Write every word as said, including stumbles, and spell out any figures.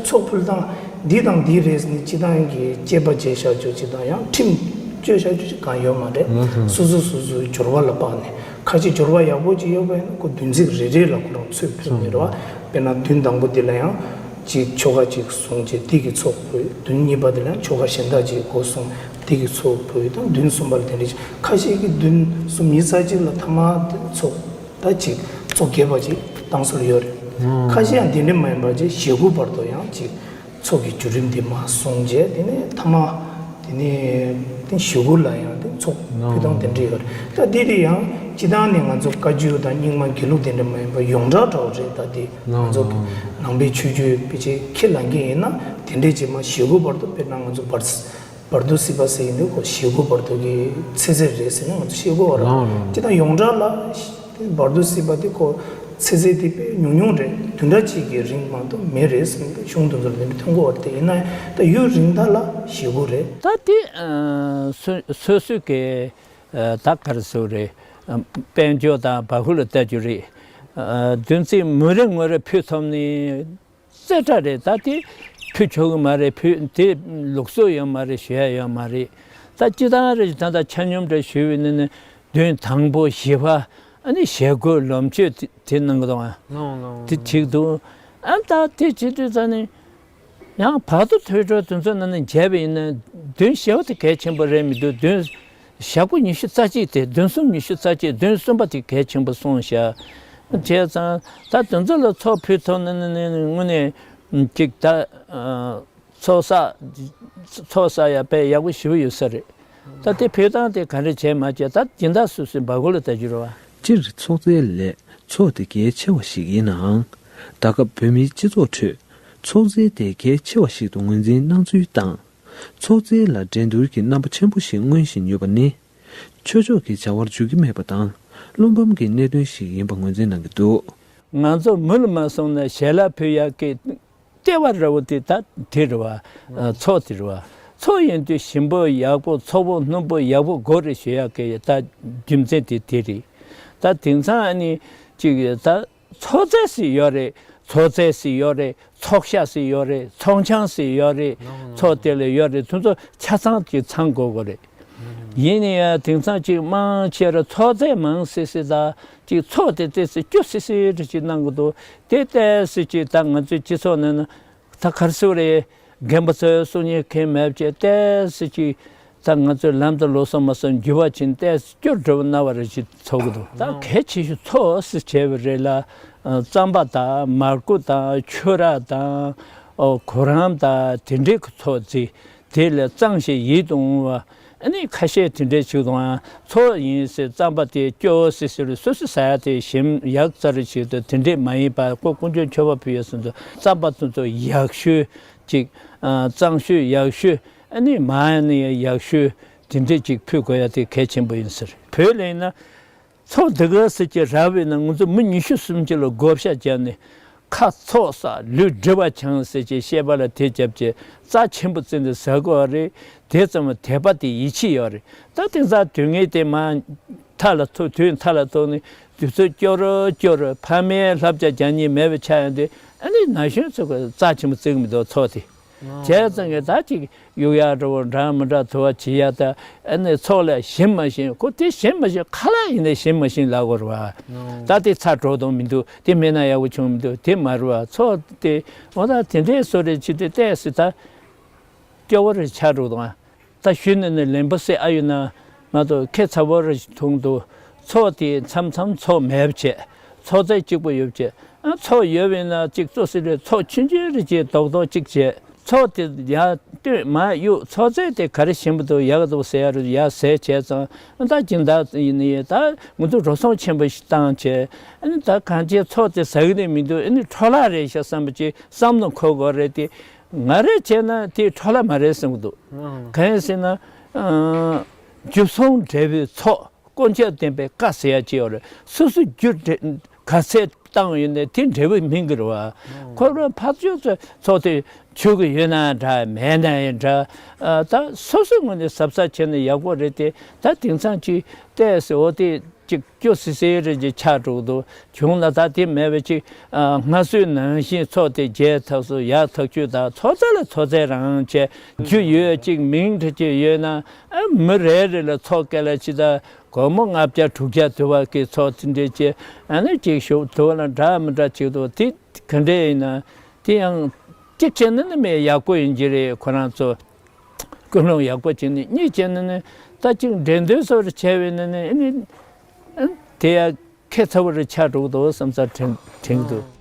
ཚོགས་ཕུལ་སྟངས་འདི་དང་འདི་རེད་ཟེར་ནས་སྤྱི་བཏང་གི་དཔྱད་པ་བྱས་བཞག་རྒྱུ་ཅིག་དང་ཡང་ཁྲིམས་བཅོས་བཞག་རྒྱུ་ཅིག་གང་ཡོད་མ་རེད། སོ་སོ་སོ་སོའི་འབྱོར་བ་ལ་དཔག་ནས་ཁ་ཤས་འབྱོར་བ་ཡག་པོ་ཅིག་ཡོད་པ་ཡིན་ན་ཁོ་བདུན་ཚིགས་རེ་རེ་ལ་ཁོ་རང་ཚོད་ཕུལ་ནས་རེད་བ། དཔེར་ན་བདུན་དང་པོ་འདི་ལ་ཡང་ཅིག་ཆོ་ག་ཅིག་གསུངས་རྗེས་འདི་གི་ཚོགས་ཕུལ། བདུན་གཉིས་པ་འདི་ལ་ཡང་ཆོ་ག་གཞན་དག་ཅིག་འགོ་གསུངས་འདི་གི་ཚོགས་ཕུལ། དང་བདུན་གསུམ་པ་ལ་དེ་འདྲ་ཅིག་ཁ་ཤས་ཀྱིས་བདུན་གསུམ་ཉི་ཤུ་རྩ་གཅིག་ལ་ཐ་མ་དེ་ཚོགས། ད་ཅིག་ཚོགས་རྒྱས་པ་ཅིག་བཏང་སྲོལ་ཡོད་རེད། ཁ་ཤས་ཡང་དེ་འདྲ་མ་ཡིན་པ་ཅིག་ཞེ་དགུ་བར་དུ་ཡང་ཅིག་ཚོགས་ཀྱི་བརྒྱུད་རིམ་དེ་མར་གསུངས་རྗེས་དེ་ནས་ཐ་མ་དེ་ནས་དེ་ཞེ་དགུ་ལ་ཡང་དེ་ཚོགས་ཕུལ་སྟངས་དེ་འདྲ་ཡོད་རེད། ད་དེ་དེ་ཡང་སྤྱི་བཏང་ནས་ང་ཚོ་བཀའ་བརྒྱུད་དང་རྙིང་མ་དགེ་ལུགས་དེ་འདྲ་མ་ཡིན་པ་ཡོངས་གྲགས་འདྲ་བོ་རེད། ད་དེ་ང་ཚོ་གི་ནང་པའི་ཆོས་བརྒྱུད་དཔེ་ཆ་ཁས་ལེན་མཁན་ཡིན་ན་དེ་འདྲས་ཅིག་མར་ཞེ་དགུ་བར་དུ། དཔེར་ན་ང་ཚོ་བར་བར་དོ་སྲིད་པ་ཟེར་གྱི་འདུག་གོ། ཞེ་དགུ་བར་དོ་གི་ཚེ་ཚད་རེད་ཟེར་ན་ང་ཚོ་ཤེས་དགོས་པ་རེད། ལགས་རེད། ཅི་ལྟར་ཡོངས་གྲགས་ལ་བར་དོ་སྲིད་པ་དེ་ཁོ་ཚེ་ཚད་དེ་དཔེ་ཉུང་ཉུང་རེད། བདུན་ཕྲག་གཅིག་གི་རིང་མ་གཏོགས་མེད་རེད་ཟེར་ནས་གཞུང་དེ་ཚོར་དེ་འདྲ་ཐོན་གོ་བ་རེད། དེ་ཡིན་ན་ད་ཡུན་རིང་ད་ལ་ཞེ་དགུ་རེད། ད་དེ་ཨ་སོ་སོ་སོའི་གི་ཨ་ད་ག་རེ་ཟེར་རེད། ཨ་དཔལ་འབྱོར་དང་བ་ཧུ་ལ་ལྟ་རྒྱུ་རེད། ཨ་བདུན་ཚིགས་མུ་རེ་ངོ་རེ་ཕུལ་ཐུབ་ནས། རྩེ་གྲ་རེད། ད་དེ་ཕུལ་ཆོག་གི་མ་རེད། ཕུལ་དེ་ལུགས་སྲོལ་ཡོད་མ་རེད། ཞུ་ཡ་ཡོད་མ་རེད། ད་སྤྱི་བཏང་རེད། ད་ལྟ་ཆ་སྙོམས་རེད་ཞུས་པའི་ནི་ནི་བདུན་དང་པོ་བཞི་པ་ཨ་ནི་ཞེ་དགུ་ལོངས་སྤྱོད་དེ་དེ་གནང་གི་འདུག་ཨ། དེ་བྱེད་ཀྱི་འདུག་ཨ། ད་དེ་བྱེད་དུས་ད་ནི་ཡང་བར་དོ་ཐོས་གྲོལ་དེ་ཚོ་ནང་ནས་མཇལ་བ་ཡིན་ན་བདུན་བཞི་པ་དེ་གལ་ཆེན་པོ་རེད་མི་འདུག་བདུན། ཞག་པོ་ཉི་ཤུ་རྩ་གཅིག་དེ་བདུན་གསུམ་ཉི་ཤུ་རྩ་གཅིག་བདུན་གསུམ་པ་དེ་གལ་ཆེན་པོ་གསུངས་བཞག་བྱས་ཙང་ད་དེ་ཚོ་ལ་ཚོགས་ཕུལ་ཐུབ་ན་ནི་ནི་དངོས་གནས་ཅིག་ད་ཚོགས་བསགས་ཚོགས་བསགས་ཡ་དཔེ་ཡག་པོ་ཞེ་པོ་ཡོད་ས་རེད། ད་དེ་ཕུལ་སྟངས་དེ་ག་འདྲ་བྱས་མ་བྱས་ད་སྦྱིན་བདག་སོ་སོའི་འབའ་གོ་ལ་ལྟ་རྒྱུ་རེད་བ། སྤྱིར་ཚོགས་རྫས་ལས་ཚོགས་དེ་གལ་ཆེ་བ་ཞིག་ཡིན་ནའང་། ད་སྐབས་བོད་མིའི་སྤྱི་ཚོགས་ཁྲོད་ཚོགས་རྫས་དེ་གལ་ཆེ་བ་ཞིག་ཏུ་ངོས་འཛིན་གནང་ཚུལ་དང་། ཚོགས་རྫས་ལ་འགྲན་བསྡུར་གྱི་རྣམ་པ་ཆེན་པོ་ཞིག་མངོན་བཞིན་ཡོད་པ་ནི། ཆོས་ཕྱོགས་ཀྱི་བྱ་བར་འཇུག་གི་མེད་པ་དང་བླུན་ཕམ་གྱི་གནད་དོན་ཞིག་ཡིན་པ་ངོས་འཛིན་གནང་གི་འདུག་ང་ཚོ་མི་ལ་མ་སོང་ན་ཞལ་ལག་ཕུལ་ཡག་གི་ལྟེ་བ་ར་བོ་དེ་ད་དེ་རེད་བ། ཚོགས་དེ་རེད་བ། ཚོགས་ཡིན་དུས་ཞིམ་པོ་ཡག་པོ་ཚོགས་པོ་སྣུམ་པོ་ཡག་པོ་དགོས་རེད་ཞུ་ཡག་གི་ད་རྒྱུ་མཚན་དེ་དེ་རེད། ད་དེང་སང་ཨ་ནི་ཅིག་ད། ཚོགས་རྫས་ཟེར་ཡོད་རེད། ཚོགས་རྫས་ཟེར་ཡོད་རེད། ཚོགས་ཤ་ཟེར་ཡོད་རེད། ཚོགས་ཆང་ཟེར་ཡོད་རེད། ཚོགས་དེ་ལ་ཡོད་རེད། དེ་ཚོ་ཆ་ཚང་གཅིག་ཚང་དགོས་དགོས་རེད། ཡིན་ན་ཡང་དེང་སང་གཅིག་མང་ཆེ་ར་ཚོགས་རྫས་མང་སི་སི་ད་གཅིག་ཚོགས་དེ་ཏོག་ཙམ་སྐྱོ་སི་སི་རེ་ཅིག་གནང་གི་འདུག་དེ་ཏོག་ཙམ་ཅིག་ད་ང་ཚོའི་སྤྱི་ཚོགས་ནང་ན་ད་ག་རེ་ཟེར་རེད། རྒན་པ་ཚོས་གསུང་ཉན་མཁན་མེད་བྱས་ཏོག་ཙམ་ཅིག་ད་ང་ཚོའི་ལམ་དུ་ལོག་སོང་མ་སོང་འགྱུར་བ་ཕྱིན་ཏེ་སྐྱོ་སྒྲོལ་མ་རྣ་བ་རེ་ཞིག་ཚོགས་ཀྱི་འདུག་ད་གལ་ཆེ་ཤོས་ཚོགས་སུ་བྱས་པ་རེད་ལ། རྩམ་པ་དང་མར་ཁུ་དང་ཆུ་ར་དང་ཨོ་གུ་རམ་དང་དེ་འདྲའི་གི་ཚོགས་རྫས་དེ་ལས་གཙང་ཞིང་ཡིད་དུ་འོང་བ་ཨ་ནི་ཁ་ཤས་དེ་འདྲའི་ཞིག་དང་ཚོགས་ཡིན་ཟེར་རྩམ་པ་དེ་སྐྱོ་སི་སི་རུ་སོ་སོ་ཟ་ཡ་དེ་ཞིམ་ཡག་རྩ་རུ་ཞིག་ཏུ་དེ་འདྲའི་མ་ཡིན་པ་ཁོ་དཀོན་མཆོག་མཆོད་པ་ཕུལ་ཡ་སོང་དུ་རྩམ་པ་དེ་ཚོ་ཡག་ཤོས་ཅིག་གཙང་ཤོས་ཡག་ཤོས། ཨ་ནི་མ་ཡ་ནི་ཡག་ཤོས་དེ་འདྲས་ཅིག་ཕུལ་དགོས་ཡ་དེ་གལ་ཆེན་པོ་ཡིན་ཟེར། བོད་ལ་ཡིན་ན་ཚོགས་འདི་ག་ཟེར་གྱི་ར་བས་ན་ང་ཚོ་མི་ཉི་ཤུ་སུམ་ཅུ་ལ་བགོ་བཤའ་བརྒྱབ་ནས་ཁ་ཚོགས་བསགས་ལུས་སྒྲིབ་པ་བྱང་ཟེར་གྱི་བཤད་པ་ལ་དེ་བརྒྱབ་ཀྱི་རྩ་ཆེན་པོ་བརྩིས་ནས་ཟ་དགོས་པ་རེད། དེ་ཙམ་དད་པ་དེ་ཡིད་ཆེས་ཡོད་རེད། ད་དེང་སང་དུས་ངན་དེ་མ་མཐའ་ལ་ཐུག་དུས་མཐའ་ལ་ཐུག་ནས་དུས་ཚོད་སྐྱོ་རུ་སྐྱོ་རུ་ཕ་མའི་བསླབ་བྱ་རྒྱག་སྙིང་མེད་པའི་ཆ་ཡོང་དུས་ཨ་ནི་ན་གཞོན་ཚོ་གི་རྩ་ཆེན་པོ་བརྩི་གི་མི་འདུག་ཚོགས་དེ། བྱས་ཙང་གི་ད་ཅིག་གཡུག་ཡག་འདྲ་བོ་འདྲ་མི་འདྲ་དུ་བ་བྱེད་ཡག་ད་ཨ་ནི་ཚོགས་ལ་ཞིམ་མ་ཞིམ་ཁོ་དེ་ཞིམ་མ་ཞིམ་ཁ་ལག་ཡིན་ནའི་ཞིམ་མ་ཞིམ་ལབ་དགོས་རེད་བ། ད་དེ་ཚ་དྲོ་དང་མི་འདུག་དེ་མེད་ན་ཡག་པོ་བྱུང་མི་འདུག་དེ་མ་རེད་བ། ཚོགས་དེ་འོ་ད་དེ་འདྲའི་བཟོ་རེ་བྱེད་དུས་ཏོག་ཙམ་ད་སྐྱོ་བོ་རེ་ཆགས་འགྲོ་དང་། ད་ཞུས་ནས་ནི་ལན་པོ་སེ་ཨ་ཡོད་ན་ང་ཚོ་ཁེ་ཚ་བོ་རེ་ཞིག་མཐོང་འདུག་ཚོགས་དེ་མཚམས་མཚམས་ཚོགས་མེད་པ་བྱས། ཚོགས་རྫས་གཅིག་པོ་ཡོད་བྱས། ཨ་ཚོགས་ཡོད་པས་ན་གཅིག་གཙོ་སྲིད་རེད། ཚོགས་ཆུང་ཆུང་རེ་བྱས་རྡོག་རྡོག་གཅིག་བྱས། ཚོགས་དེ་ཡར་བཏོན་མར་གཡུག་ཚོགས་རྫས་དེ་ག་རེ་ཞིམ་པོ་འདུག་ཡག་ག་འདུག་ཟེར་ཡ་རེ་ཡར་ཟས་བྱས་ཙང་ཨ་ད་སྦྱིན་བདག་ཡིན་ནི་ད་ང་ཚོ་འགྲོ་སོང་ཆེན་པོ་ཞིག་བཏང་བྱས། ཨ་ནི་ད་གང་ཅི་ཚོགས་དེ་ཟ་གི་ནི་མི་འདུག་ཨ་ནི་འཕྲོ་བརླག་རེད་ཤག་བསམ་པ་ཅིག་བསམ་བློ་འཁོར་དགོས་རེད་དེ། ང་རེ་བྱས་ན་དེ་འཕྲོ་བརླག་མ་རེད་བསམ་གི་འདུག་གང་ཡིན་ཟེར་ན། ཨ་རྒྱུ་ཚོང་འབྲས་བུའི་ཚོགས་དཀོན་མཆོག་བདེན་པའི་བཀའ་ཟེར་ཡ་ཅིག་ཡོད་རེད། སོ་སོ་རྒྱུ་འབྲས་ག་ཚད་བཏང་ཡོད་ནའི་དེ་འབྲས་བུ་སྨིན་གི་རེད་བ། ཁོ་རང་ཕར་ཚུར་ཚོགས་དེ་ཆོག་གི་ཡོད་ན་འདྲ་མེད་ན་ཡང་འདྲ། ཨ་ད་སོ་སོའི་ངོས་ནས་གཟབ་གཟབ་བྱས་ན་ཡག་པོ་རེད་དེ། ད་དེང་སང་ཅིག་ཏོག་ཙམ་འོ་དེ། ཅིག་སྐྱོ་སི་སི་རེ་ཅིག་ཆགས་འགྲོ་གི་འདུག་བྱུང་ལ་ད་དེ་མེད་པ་ཅིག་ཨ་སྔར་སྲོལ་ནང་བཞིན་ཚོགས་དེ་མཇལ་ཐག་སུ་ཡག་ཐག་ཆོད་ད་ཚོགས་རྫས་ལ་ཚོགས་རྫས་རང་བྱས་རྒྱུ་ཡོད་ཅིག་མིང་འདྲ་ཅིག་ཡོད་ན་ཨ་མི་རེ་རེ་ལ་ཚོགས་སྐལ་ལ་ཅི་ད་སྒོར་མོ་ལྔ་བརྒྱ་དྲུག་བརྒྱ་དུ་བ་གི་ཚོགས་དེ་འདྲས་ཅིག་ཨ་ནི་ཅིག་ཞུ་དུ་བ་ལ་འདྲ་མི་འདྲ་ཅིག་འདུག་དེ་ག་འདྲས་ཡིན་ན་དེ་ཡང་གཅིག་བྱས་ན་ནི་མི་ཡག་པོ་ཡིན་གྱི་རེད། ཁོ་རང་ཚོ་ཀུན་སློང་ཡག་པོ་བྱས་ནས་གཉིས་བྱས་ན་ནི་ད་ཅིག་འགྲན་བསྡུར་སོགས་རེ་བྱས་པས་ན་ནི་ཨ་ནི་ཨ་དེ་ཡང་ཁེ་ཚ་བོ་རེ་ཆགས་འགྲོ་གི་འདུག་བསམ་ས་དྲན་དྲན་གི་འདུག